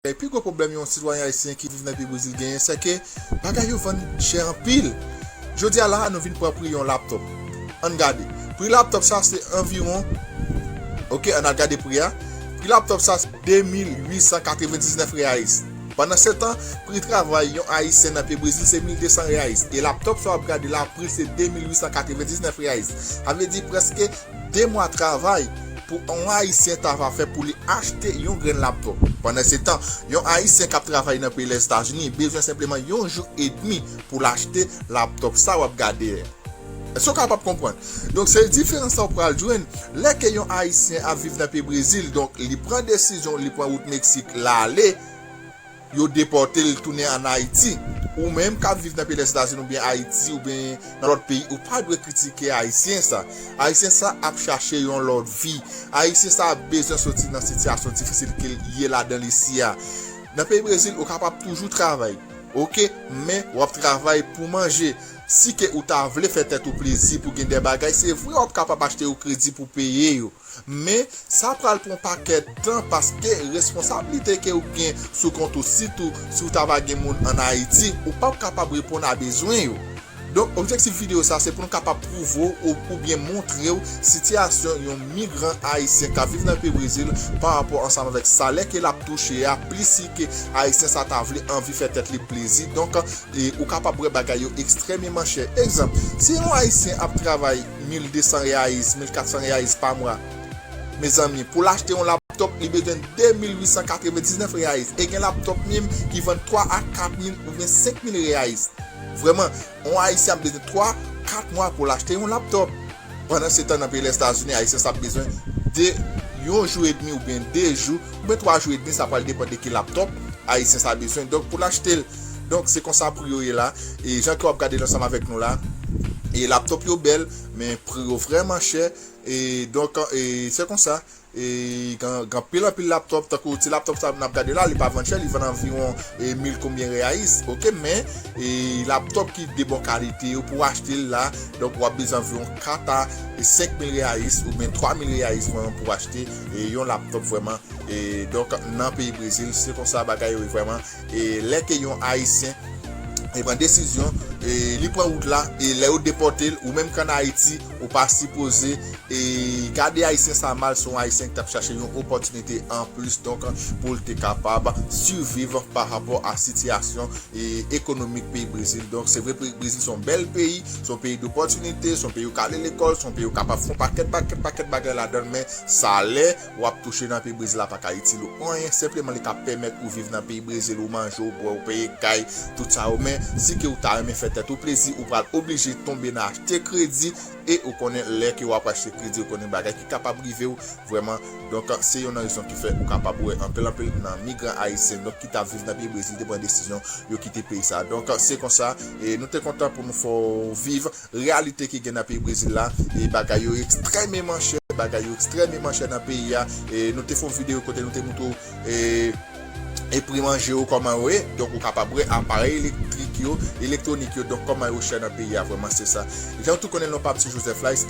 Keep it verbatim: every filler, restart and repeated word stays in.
Pi gwo pwoblèm yon sitwayen ayisyen ki viv nan peyi Brezil genyen, se ke bagay yo vann chè anpil. Jodi a la, nou vin pran pri yon laptop. Ann gade. Pri laptop sa se anviwon, ok, ann al gade pri a. Pri laptop sa se de mil uit san katrevendiznèf reais. Pandan se tan, pri travay yon ayisyen nan peyi Brezil se mil de san reais. E laptop sa w ap gade la, pri se de mil uit san katrevendiznèf reais. Sa vle di prèske de mwa travay pou yon ayisyen ta va fè pou li achte yon grenn laptop. Pandan se tan, yon ayisyen k ap travay nan peyi Lèzetazini bezwen senpleman yon jou edmi pou l achte laptop sa w ap gade a. Èske w kapab konprann? Donk, se diferans sa w pral jwenn lè ke yon ayisyen ap viv nan peyi Brezil, donk, li pran desizyon, li pran wout Meksik, l ale, yo depòte l tounen ann Ayiti. Ou menm k ap viv nan peyi Lèzetazini oubyen Ayiti oubyen nan lòt peyi, ou pa dwe kritike ayisyen sa. Ayisyen sa ap chache yon lòt vi. Ayisyen sa ap bezwen soti nan sitiyasyon difisil ke l ye ladan l isi a. Nan peyi Brezil, ou kapab toujou travay. Ok, men w ap travay pou manje. Si ke ou ta vle fè tèt ou plezi pou gen de bagay, se vre w ap kapab achte yo kredi pou peye yo. Men, sa pral pran pakèt tan paske responsablite ke ou gen sou kont ou, sitou si w ta va gen moun ann Ayiti, ou p ap kapab reponn a bezwen yo. Donk, objektif videyo sa se pou nou kapab pwouve w ou, oubyen montre w sitiyasyon yon migran ayisyen k ap viv nan peyi Brezil pa rapò ansanm avèk salè ke l ap touche a, plis si ke ayisyen sa ta vle anvi fè tèt li plezi. Donk, e ou kapab wè bagay yo ekstrèmeman chè. Egzanp, si yon ayisyen ap travay mil de san reais, mil kat san reais pa mwa, mezanmi, pou l achte yon laptop, li bezwen de mil uit san katrevendiznèf reais. E gen laptop menm ki vann twa a kat mil oubyen senk mil reais. Vrèman, yon ayisyen ap bezwen twa, kat mwa pou l achte yon laptop. Pandan se tan nan peyi Lèzetazini, ayisyen sa ap bezwen de yon jou edmi oubyen de jou, oubyen twa jou edmi, sa pral depann de ki laptop ayisyen sa bezwen. Donk, pou l achte l, donk, se konsa pri yo ye la. E jan ke w ap gade l ansanm avèk nou la, e laptop yo bèl, men pri yo vrèman chè. E donk, e se konsa. E gen, gen anpil, anpil laptop, tankou ti laptop sa n ap gade la, li pa vann chè, li vann anviwon, e, mil konbyen reais, ok, men, e, laptop ki de bon kalite yo pou achte l la, donk w ap bezwen anviwon kat a senk mil reais oubyen twa mil reais vrèman pou achte, e, yon laptop vrèman. E, donk, nan peyi Brezil, se konsa bagay yo ye vrèman. E, lè ke yon ayisyen, e, pran desizyon, e, li pran wout la, e lè yo depòte l, ou menm k ann Ayiti, ou pa sipoze, e, gade ayisyen sa mal, se yon ayisyen ki t ap chache yon opòtinite anplis, donk, pou l te kapab siviv pa rapò a sitiyasyon, e, ekonomik peyi Brezil. Donk, se vre, peyi Brezil se yon bèl peyi, se yon peyi dopòtinite, se yon peyi ou ka ale lekòl, se yon peyi ou kapab fè yon pakèt, pakèt, pakèt bagay ladan l, men salè w ap touche nan peyi Brezil la pa ka itil ou anyen, senpleman li ka pèmèt ou viv nan peyi Brezil, ou manje, ou bwè, ou peye kay, tout sa yo. Men, si ke ou ta renmen fè tèt ou plezi, ou pral oblije tonbe nan achte kredi, e ou konnen lè ke w ap achte kredi, ou konnen bagay ki kapab rive w vrèman. Donk, se youn nan rezon ki fè ou kapab wè anpil, anpil nan migran ayisyen, donk, ki t ap viv nan peyi Brezil, te pran desizyon, yo kite peyi sa. Donk, se konsa, e nou te kontan pou nou fè w viv reyalite ki gen nan peyi Brezil la, e bagay yo ekstrèmeman chè, bagay yo ekstrèmeman chè nan peyi a, e nou te fè yon videyo kote nou te montre w, e, e pri manje yo kòman yo ye, donk ou kapab wè aparèy elektrik yo, elektwonik yo, donk kòman yo chè nan peyi a vrèman, se sa. Jan w tou konnen non pa m se Joseph Lice,